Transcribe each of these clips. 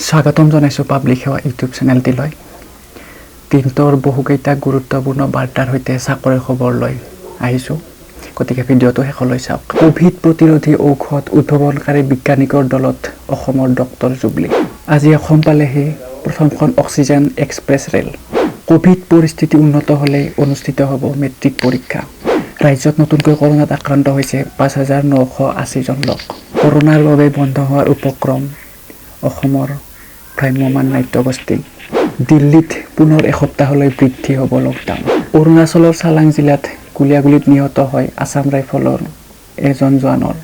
স্বাগতম জনাইছোঁ পাব্লিক সেৱা ইউটিউব চেনেলটিলৈ। দিনটোৰ বহুকেইটা গুৰুত্বপূৰ্ণ বাৰ্তাৰ সৈতে চাকৰিৰ খবৰ লৈ আহিছোঁ, গতিকে ভিডিঅ'টো শেষলৈ চাওক। ক'ভিড প্ৰতিৰোধী ঔষধ উদ্ভাৱনকাৰী বিজ্ঞানীকৰ দলত অসমৰ ডক্টৰ জুবলি। আজি অসম পালেহি প্ৰথমখন অক্সিজেন এক্সপ্ৰেছ ৰেল। ক'ভিড পৰিস্থিতি উন্নত হ'লেই অনুষ্ঠিত হ'ব মেট্ৰিক পৰীক্ষা। ৰাজ্যত নতুনকৈ কৰোণাত আক্ৰান্ত হৈছে 5980জন লোক। কৰোণাৰ বাবে বন্ধ হোৱাৰ উপক্ৰম অসমৰ ভ্ৰাম্যমাণ নাট্যগোষ্ঠী। দিল্লীত পুনৰ এসপ্তাহলৈ বৃদ্ধি হ'ব লকডাউন। অৰুণাচলৰ চালাং জিলাত গুলীয়াগুলীত নিহত হয় আছাম ৰাইফলৰ এজন জোৱানৰ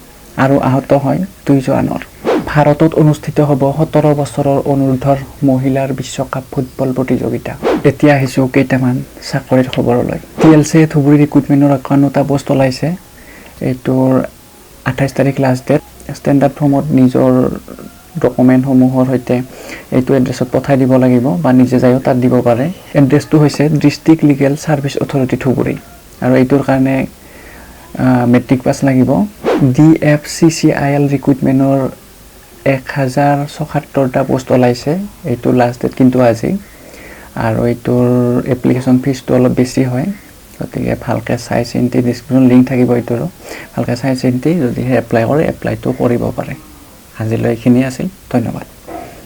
আৰু আহত হয় দুই জোৱানৰ। ভাৰতত অনুষ্ঠিত হ'ব 17 বছৰৰ অনুৰ্ধৰ মহিলাৰ বিশ্বকাপ ফুটবল প্ৰতিযোগিতা। এতিয়া আহিছোঁ কেইটামান চাকৰিৰ খবৰলৈ। টি এল চি ধুবুৰী ৰিক্ৰুটমেণ্টৰ 51টা পষ্ট ওলাইছে। এইটোৰ 28 তাৰিখ লাষ্ট ডেট। ষ্টেণ্ডাৰ্ড ফৰ্মত নিজৰ ডকুমেণ্টসমূহৰ সৈতে এইটো এড্ৰেছত পঠাই দিব লাগিব বা নিজে যায়ো তাত দিব পাৰে। এড্ৰেছটো হৈছে district legal service authority, Dhubri. আৰু এইটোৰ কাৰণে মেট্ৰিক পাছ লাগিব। D F C C I L ৰিক্ৰুটমেণ্টৰ 1076টা post ওলাইছে। এইটো লাষ্ট ডেট কিন্তু আজি। আৰু এইটোৰ এপ্লিকেশ্যন ফিজটো অলপ বেছি হয়, গতিকে ভালকৈ চাই চিন্তি, ডিছক্ৰিপশ্যন লিংক থাকিব এইটোৰো, ভালকৈ চাই চিন্তি যদিহে এপ্লাই কৰে, এপ্লাইটো কৰিব পাৰে। আজিলৈ এইখিনিয়ে আছিল। ধন্যবাদ।